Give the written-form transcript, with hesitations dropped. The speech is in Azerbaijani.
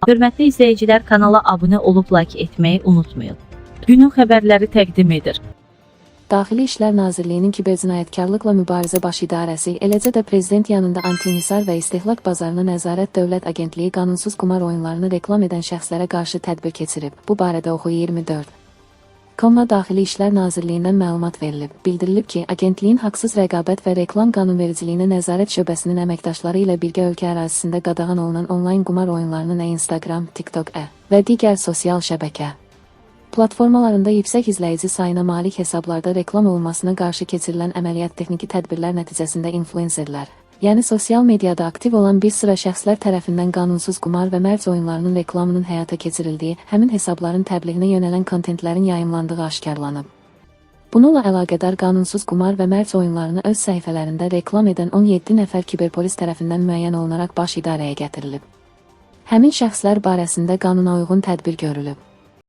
Hörmətli izləyicilər, kanala abunə olub like etməyi unutmayın. Günün xəbərləri təqdim edir. Daxili İşlər Nazirliyinin Kibercinayətkarlıqla Mübarizə Baş İdarəsi, eləcə də Prezident yanında Anti-İnhisar və İstehlak Bazarına Nəzarət Dövlət Agentliyi qanunsuz qumar oyunlarını reklam edən şəxslərə qarşı tədbir keçirib. Bu barədə Oxu 24. Com-la Daxili İşlər Nazirliyindən məlumat verilib. Bildirilib ki, agentliyin haqsız rəqabət və reklam qanunvericiliyinə nəzarət şöbəsinin əməkdaşları ilə birgə ölkə ərazisində qadağan olunan onlayn qumar oyunlarının Instagram, TikTok və digər sosial şəbəkə platformalarında yüksək izləyici sayına malik hesablarda reklam olunmasına qarşı keçirilən əməliyyat texniki tədbirlər nəticəsində influencerlər, yəni sosial mediada aktiv olan bir sıra şəxslər tərəfindən qanunsuz qumar və mərc oyunlarının reklamının həyata keçirildiyi, həmin hesabların təbliğinə yönələn kontentlərin yayımlandığı aşkarlanıb. Bununla əlaqədar qanunsuz qumar və mərc oyunlarını öz səhifələrində reklam edən 17 nəfər kiberpolis tərəfindən müəyyən olunaraq baş idarəyə gətirilib. Həmin şəxslər barəsində qanunauyğun tədbir görülüb.